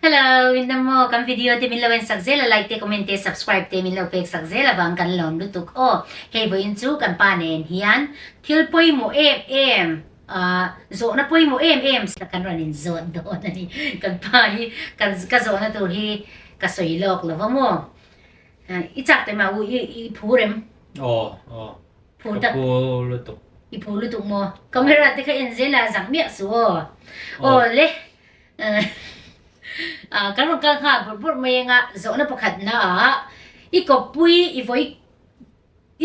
Hello, in dam maw? Kan video te min lo en sak zel a, like te, comment te, subscribe te min lo pek sak zel avang kan lawm lutuk aw. Hei vawiin chu kan pa nen hian thil pawimawh em em, ah zawhna pawimawh em em kan rawn in zawt dawn a ni. Kan pa hi kan ka zawhna tur hi ka sawi lawk lo va maw? I chak teh mah u, i i phur em? Aw, aw. Phur tak. Ka phur lutuk. I phur lutuk maw? Camera te kha en zel a, zak miah suh aw. Aw le. Kan rawn kal nghal burh burh mai anga zawhna pakhat naah i kawppui i vawi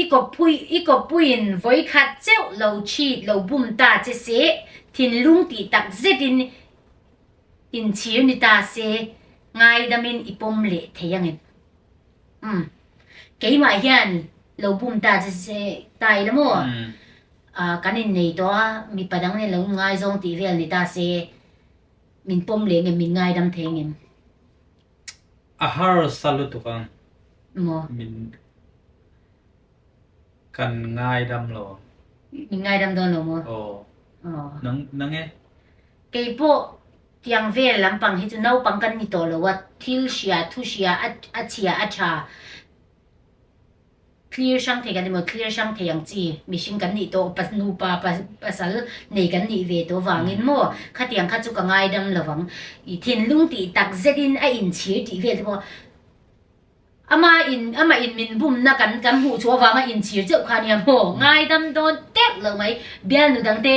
i kawppui i kawppuiin vawi khat cheuh lo chhit lo bum ta che se thinlung tih tak zetin inchhir ni ta se ngaidamin i pawm leh thei angem? Umm keimah hian lo bum ta che se ta ila maw? Ah kan innei tawh a, mipa dang nen lo inngaizawng tih vel ni ta se, min pawm leh ngem, min ngaidam thei ngem? A harsa lutuk ang. Maw? Min kan ngaidam lo ang. Min ngaidam dawn lo maw? Aw. Aw. Nang nang e? Keipawh tiang vel lampang hi chu naupang kan ni tawh lo a, thil hria, thu hria, a a chhia, a tha. Thlir hrang thei kan emaw thlir hrang thei ang chi mihring kan nih tawh pa nupa pa pasal nei kan nih ve tawh vangin maw khatiang kha chu ka ngaidam lo vang i thinlung tih tak zet in a inchhir tih vel te pawh ama in ama in min bumna kan kan hmuh chhuah avanga inchhir cheuh kha nia maw ngaidam dawn teuh lo mai bialnu dang te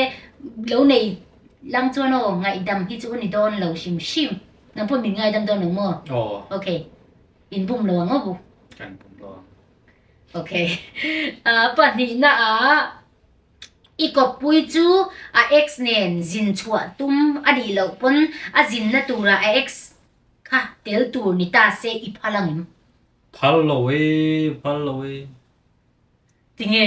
lo nei lang chuan aw ngaihdam hi chu a ni dawn lo hrim hrim nang pawh min ngaidam dawn lo maw okay. In bum lo ang aw. Kan bum lo ang. Okay. Pahnihna ah i kawppui chu a ex nen zin chhuah tum a nih loh pawn a zinna turah a ex kha tel tur ni ta se i phal ang em? Phal lo e, phal lo e. Tinge?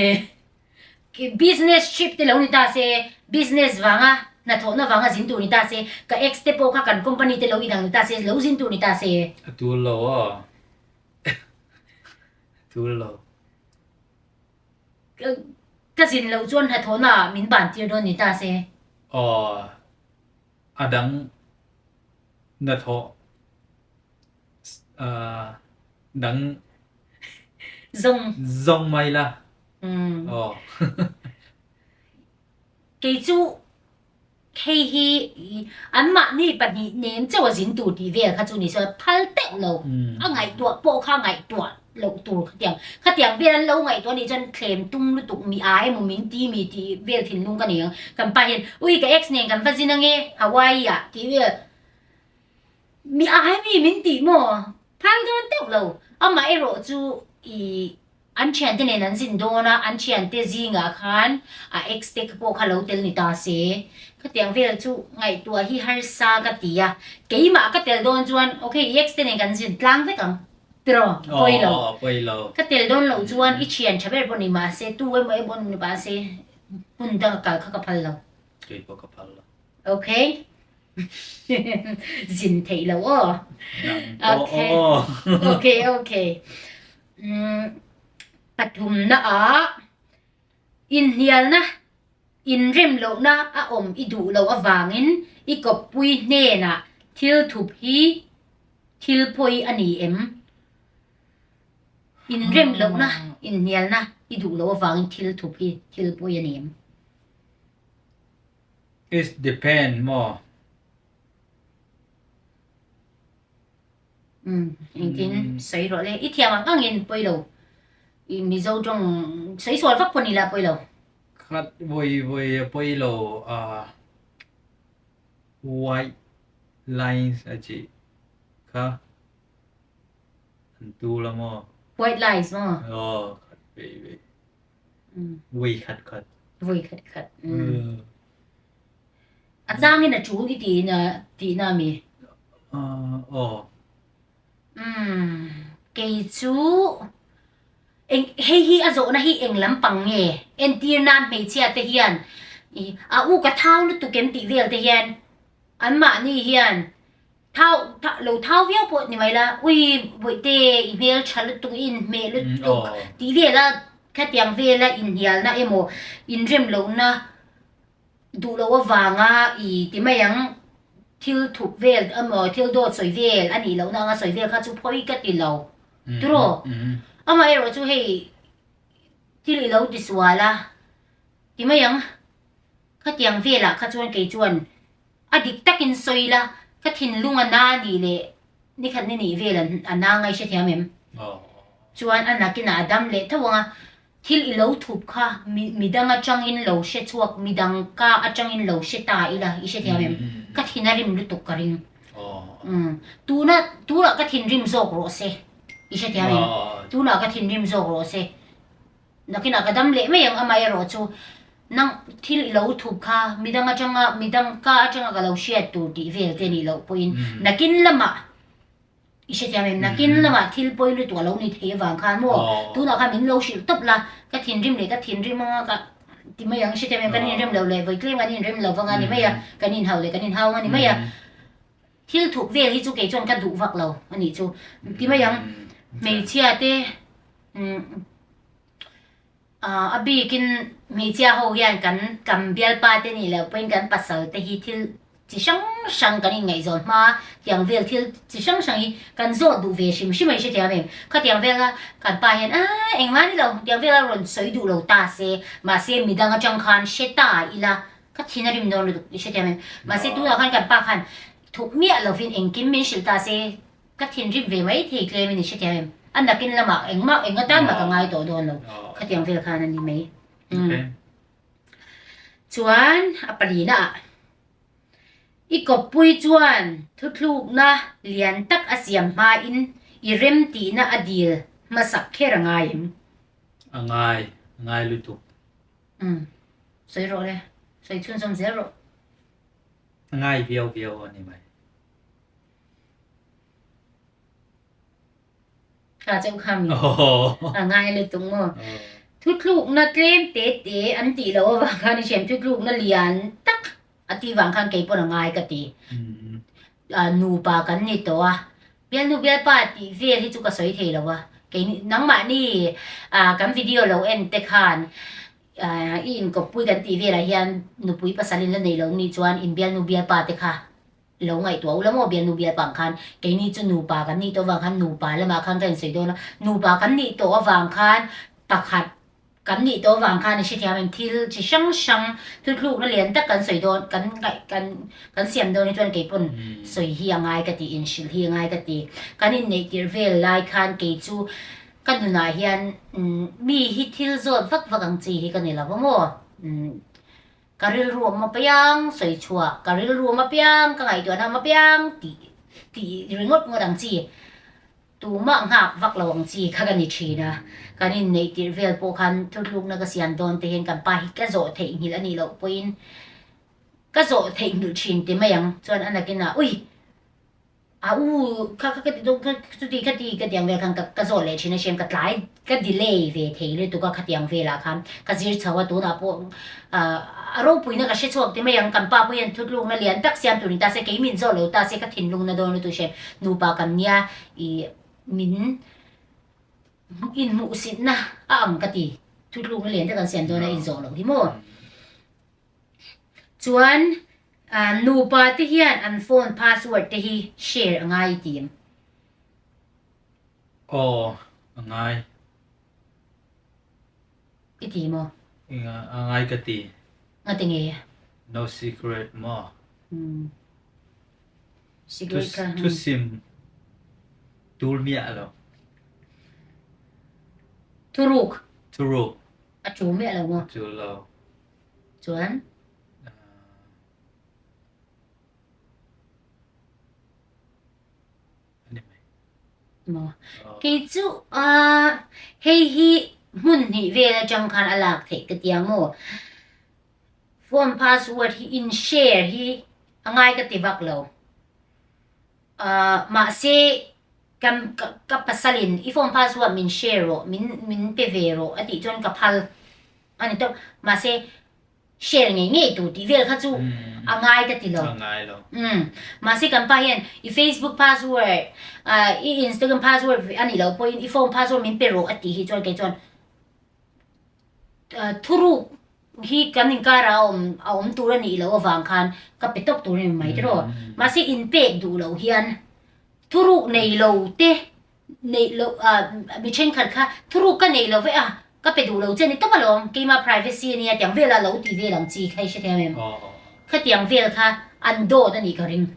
Business trip te lo ni ta se, business vanga hnathawhna vanga zin tur ni ta se, ka ex te pawh kha kan company te lo inang ni ta se, lo zin tur ni ta se. A tul lo aw. A tul lo. Ka zin loh chuan hnathawhna ah min ban tir dawn ni ta se. Aw, a dang hnathawh dang Zawng. Zawng mai la. Aw. Kei chu hei hi anmahni pahnih nen chauh a zin tur tih vel kha chu ni sawi phal teuh lo. A ngaihtuah pawh kha ngaihtuah loh tur khatiang. Khatiang vel an lo ngaihtuah anih chuan thlem tum lutuk mi a emaw min ti mi tih vel thinlung ka nei ang. Kan pa hian ui ka ex nen kan va zin ange Hawaii ah tih vel. Mi ai mi min tih maw? Phal dawn teuh lo. Amah erawh chu i an thiante nen an zin dawn a, an thiante zingah khan a ex te pawh kha lo tel ni ta se. Khatiang vel chu ngaihtuah hi harsa ka ti a. Keimah ka tel dawn chuan ok i ex te nen kan zin tlang vek ang. Tiraw? Pawi lo. Aw, pawi lo. Ka tel dawn loh chuan i thian tha ber pawh ni mahse, tu emaw emaw ni mahse hmun danga kal kha ka phal lo. Kei pawh ka phal lo. Ok. Zin theih lo aw. Okay. Okay, okay. Pathumna ah inhnialna, inrem lohna a awm i duh loh avangin i kawppui hnenah thil thup hi thil pawi a ni em? Inrem lohna, inhnialna i duh loh avangin thil thup hi thil pawi a ni em? It's depend maw? Umm engtin sawi rawh le, i thiam ang angin pawi lo, i Mizo tawng sawi sual vak pawh ni la pawi lo. Khat vawi vawi a pawi lo a white lines a chi kha an tu la maw? White lies maw? Aw khat vawi vawi. Vui khat khat. Vui khat khat. Mm. A changin a tul i ti na ti na mi. Aw. Mm. Kei chu eng hei hi a zawhna hi eng lampang nge entir nan hmeichhia te hian i a u ka thau lutuk em tih vel te hian anmahni hian Thau lo thau viau pawh ni mai la, ui bawihte i hmel tha lutuk, i inhmeh lutuk tih vela khatiang vela inhnialna emaw inrem lohna duh loh avanga i ti mai ang. Thil thup vel emaw thil dawt sawi vel a nih lohna anga sawi vel kha chu phawi ka ti lo tiraw? Amaherawh chu hei thil i lo ti sual a ti mai ang. Khatiang velah kha chuan kei chuan a dik takin sawi la, ka thinlung a na nih leh nikhat ni nih vel a na ngai hrethiam em? Chuan a nakinah a dam leh tho ang a, Thil i lo thup kha midang atangin lo hre chhuak, midang ka atangin lo hre ta ila i hrethiam em? Ka thin a rim lutuk ka ring. Umm tuna tunah ka thinrim zawk rawh se i hrethiam em? Tunah ka thinrim zawk rawh se. Nakinah ka dam leh mai ang amaherawh chu nang thil i lo thup kha midang atanga midang ka atanga ka lo hriat tur tih vel te nih loh pawhin nakin lamah I hrethiam em? Nakin lamah thil pawi lutuk a lo ni thei avang khan maw? Tunah khan min lo hrilh tawp la, ka thinrim leh ka thinrim anga ka ti mai ang, i hrethiam em? Kan inrem lo leh vawi tlem kan inrem lo vang a ni mai a, kan inhau leh kan inhau ang a ni mai a. Thil thuk vel hi chu kei chuan ka duh vak lo a nih chu. Ti mai ang, hmeichhia te a bikin hmeichhia ho hian kan kan bialpa te nih loh pawhin kan pasal te hi thil chi hrang hrang kan inngaihzawn hma tiang vel thil chi hrang hrang hi kan zawh duh ve hrim hrim a i hrethiam em? Khatiang vela kan pa hian aaa engmah ni lo tiang vela rawn sawi duh lo ta se mahse midang atang khan hre ta ila ka thin a rim dawn lutuk i hrethiam em? Mahse tunah khan kan pa khan thup miah lovin engkim min hrilh ta se Ka thinrim ve mai thei tlem in i hrethiam em? A nakin lamah engmah eng atan mah ka ngai tawh dawn lo. Khatiang vel khan a ni mai. Chuan a palina ah i kawppui chuan thuthlukna lian tak a siam hmain i remtihna a dil hmasak kher a ngai em? A ngai, a ngai lutuk. Umm, sawi rawh le, sawi chhunzawm zel rawh. A ngai viau viau a ni mai. Kha chauh kha mi a ngai lutuk maw? Thutlukna tlem te te an tih loh avang khan i hriam thutlukna lian tak a tih vang khan kei pawn a ngai ka ti. Nupa kan ni tawh a, bialnu bialpa tih vel hi chu ka sawi thei lo a, kei nangmahni kan video lo en te khan i inkawppui kan tih velah hian nupui pasal in la nei lo nih chuan in bialnu bialpa te kha Lo ngaihtuah ula maw bialnu bialpa ang khan keini chu nupa kan nih tawh avang khan nupa lamah khan ka insawi dawn a, nupa kan nih tawh avang khan pakhat kan nih tawh avang khan i hrethiam em thil chi hrang hrang thuthlukna lian tak kan sawi dawn kan ngaih kan kan siam dawn hi chuan kei pawn sawi hi a ngai ka ti inhrilh hi a ngai ka ti. Kan inneih tirh vel lai khan kei chu ka nunah hian mi hi thil zawt vak vak ang chi hi ka ni lo va maw. Ka rilru awm apiang sawi chhuah, ka rilru awm apiang, ka ngaihtuahna awm apiang tih tih ringawt ngawt ang chi, tumah nghak vak lo ang chi kha ka ni thin a. Kan inneih tirh vel pawh khan thuthlukna ka siam dawn te hian kan pa hi ka zawh theihnghilh a nih loh pawhin ka zawh theihnghilh thin ti mai ang. Chuan a nakinah ui! A u kha kha ka ti dawn kha chuti kha ti ka tiang vel khan ka ka zawh leh thin a hriam ka tlai ka delay ve thei lutuk a khatiang velah khan ka zir chho a tunah pawh ah a ropuina ka hre chhuak ti mai ang kan pa pawh hian thutlukna lian tak siam tur ni ta se kei min zawh lo ta se ka thinlungna dawn lutuk hriam nupa kan nia ih min inhmuhsitna a ang ka ti thutlukna lian tak an siam dawn a inzawh loh hi maw. Chuan nupa te hian an phone password te hi share a ngai i ti em? Aw, a ngai. I ti maw? A ngai ka ti. Ngati nge? No secret maw? Umm. Secret kha. Thusim tul miah lo. Thuruk. Thuruk. A tul miah lo maw? A tul lo. Chuan? Maw? Kei chu hei hi hmun hnih vel atang khan a lak theih ka tia maw? Phone password hi in share hi a ngai ka ti vak lo. Mahse kan ka pasalin i phone password min share rawh min min pe ve rawh a tih chuan ka phal a ni tawp. Mahse share ngei ngei tur tih vel kha chu a ngai ka ti lo. A ngai lo. Umm mahse kan pa hian i facebook password i instagram password a nih loh pawhin i phone password min pe rawh a tih hi chuan kei chuan thuruk. hi kan inkara a awm a awm tur a nih loh avang khan ka pe tawp tur a ni mai tiraw. Mahse inpek duh loh hian thuruk nei lo te neih loh ah mi thenkhat kha thuruk ka nei lo vek a ka pe duh lo che a ni tawp alawm keimah privacy a nia tiang vel a lo tih vel ang chi kha i hrethiam em? Khatiang vel kha an dawt a nih ka ring.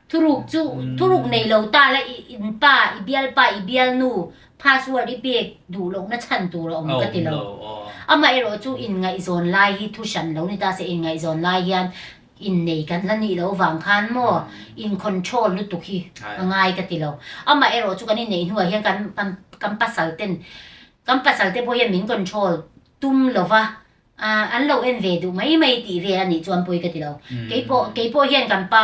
Thuruk chu thuruk nei lo ta la i in pa i bialpa i bialnu password i pek duh lohna chhan tur a awm ka ti lo. Amaherawh chu inngaihzawn lai hi thu hran lo ni ta se inngaihzawn lai hian innei kan la nih loh vang khan maw in control lutuk hi a ngai ka ti lo. Amaherawh chu kan inneih hnuah hian kan kan pasal ten kan pasal te pawh hian min control tum lova An lo en ve duh mai mai tih vel a nih chuan pawi ka ti lo. Keipawh keipawh hian kan pa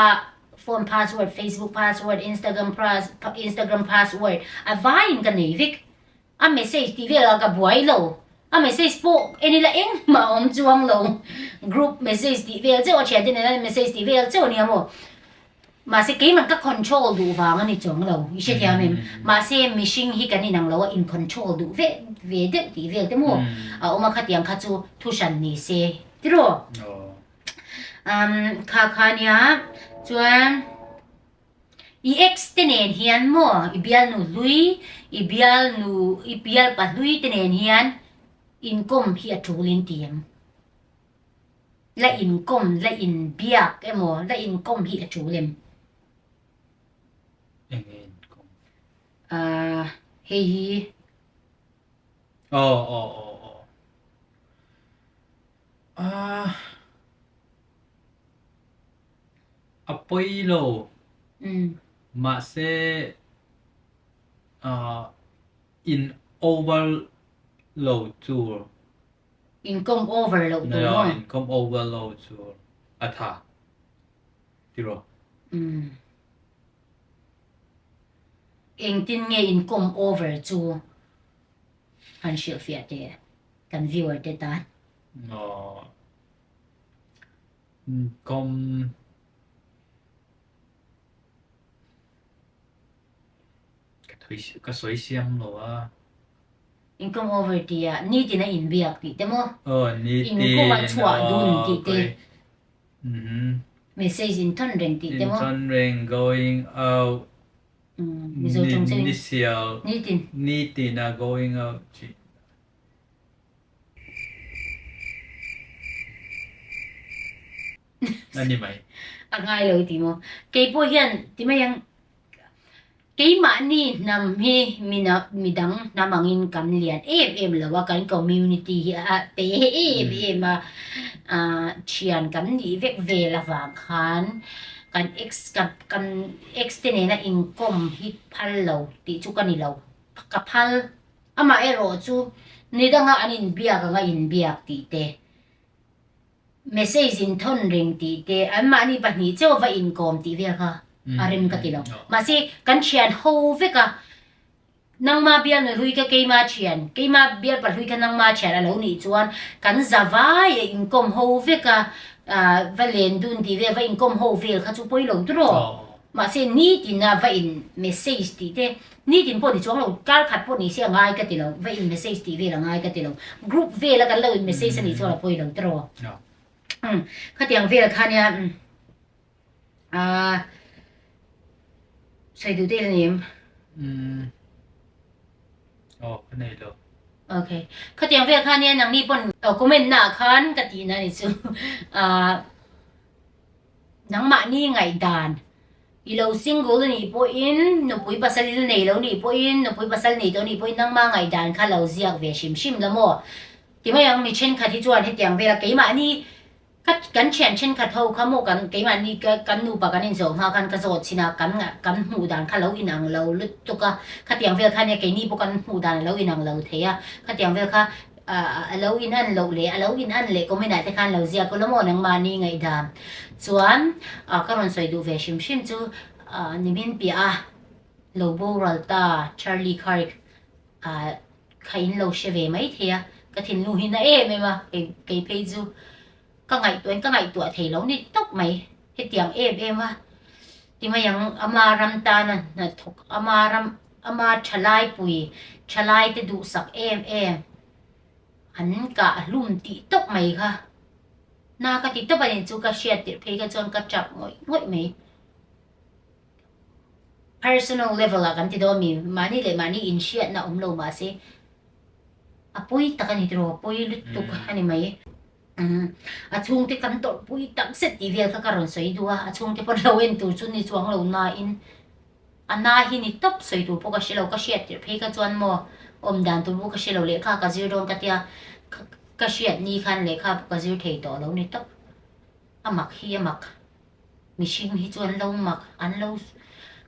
phone password, Facebook password, Instagram Instagram password a vaiin ka nei vek. A message tih velah ka buai lo. A message pawh en ila engmah a awm chuang lo. Group message tih vel chauh a thiante nena message tih vel chauh a nia maw. Mahse keimah ka control duh vang a ni chuang lo, i hrethiam em? Mahse mihring hi kan inang lo a, in control duh ve ve deuh tih vel te maw a awm a, khatiang kha chu thu hran ni se tiraw? Umm kha kha nia chuan i ex te nen hian maw i bialnu hlui, i bialnu i bialpa hlui te nen hian inkawm hi a tul in ti em? La inkawm, la inbiak emaw, la inkawm hi a tul em? Eng nge inkawm? Ahh, hei hi. Aw, aw, aw, aw. Ahh, a pawi lo. Umm. Mahse, ahh, in overload tur. Inkawm over loh tur maw? Nia, inkawm over lo chu a tha tiraw? Umm. Engtin nge inkawm over chu han hrilhfiah teh kan viewer te tan? Aw. Inkawm. Ka sawi siam lo a. Income over tia nitin a inbiak tih te maw? Aw nitin. Income a chhuah dun tih te. Message inthawn reng tih te maw? Inthawn reng, going out. Mizo tawng chu ni sial. Nitin. Nitin a going out tih. A ni mai. A ngai lo ti maw? Keipawh hian ti mai ang. Keimahni hnam hi midang hnam angin kan lian em em lo a, kan community hi a te em em a, thian kan nih vek vel avang khan kan ex kan ex te nena inkawm hi phal lo tih chu ka ni lo, ka phal. Amaherawh chu nidanga an inbiak anga inbiak tih te. Message in thawn reng tih te, anmahni pahnih chauh va inkawm tih vel kha a rem ka ti lo. Mahse, kan thian ho vek a, nangma bialnu hlui kha keima thian, keima bialpa hlui kha nangma thian a lo nih chuan kan za vai a inkawm ho vek a, va len dun tih vel, va inkawm ho vel kha chu pawi lo turaw. Mahse, nitina va in message tih te, nitin pawh ni chuang lo, kar khat pawh ni se a ngai ka ti lo, va in message tih vel a ngai ka ti lo. Group vela kan lo in message a nih chuan a pawi lo tiraw. Umm, khatiang vel kha nia, umm, aah, sawi duh deuh ila ni em? Umm, aw, ka nei lo. Okay, khatiang vel kha nia nangni pawn comment naah khan ka tihna a ni chu, aah. Nangmahni ngaihdan i lo single a nih pawhin, nupui pasal i la nei lo nih pawhin, nupui pasal nei tawh nih pawhin nangma ngaihdan kha lo ziak ve hrim hrim la maw? Ti mai ang, mi thenkhat hi chuan hetiang vela keimahni ka kan thian thenkhat ho kha maw kan keimahni ka kan nupa kan inzawh hma khan ka zawt chin a, kan kan hmuh dan kha lo inang lo lutuk a, khatiang vel kha nia keini pawh kan hmuh dan a lo inang lo thei a, khatiang vel kha A lo in an loh leh a lo in an leh comment ah te khan lo ziak ula maw nangmahni ngaihdan chuan ka rawn sawi duh ve hrim hrim chu nimin piah a lo boral ta Charlie Kirk kha in lo hre ve mai thei a ka thinlung hi na em em a kei phei chu ka ngaihtuah in ka ngaihtuah thei lo ni tawp mai hetiang em em a ti mai ang ama ram tana hnathawk ama ram Ama thalai pui, thalai te duhsak em em. An kah hlum tih tawp mai kha. Na ka ti tawp a ni chu ka hriat tirh phei kha chuan ka tap ngawih ngawih mai. Personal level ah kan ti dawn mi mahni leh mahni inhriatna awm lo mahse a pawi tak a ni tiraw pawi lutuk a ni mai. A chhungte kan tawrhpui tak zet tih vel kha ka rawn sawi duh a, a chhungte pawh lo en tur chu ni chuang lo nain a na hi ni tawp sawi tur pawh ka hre lo, ka hriat tirh phei kha chuan maw awm dan tur pawh ka hre lo lehkha ka zir dawn ka tia ka hriat ni khan lehkha pawh ka zir thei tawh lo ni tawp a mak hi a mak. Mihring hi chu an lo mak, an lo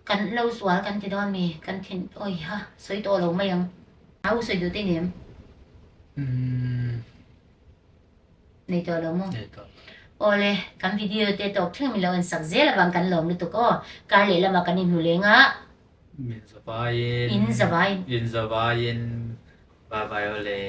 kan lo sual kan ti dawn mi, kan thin awiha sawi tawh lo mai ang. Au sawi duh te nem? Umm. Nei tawh lo maw? Nei tawh. Awle, kan video te tawp thleng min lo en sak zel avang kan lawm lutuk aw. Kar leh lamah kan inhmu leng a. Min zavaiin. In zavaiin. In zavaiin. Bye bye awle.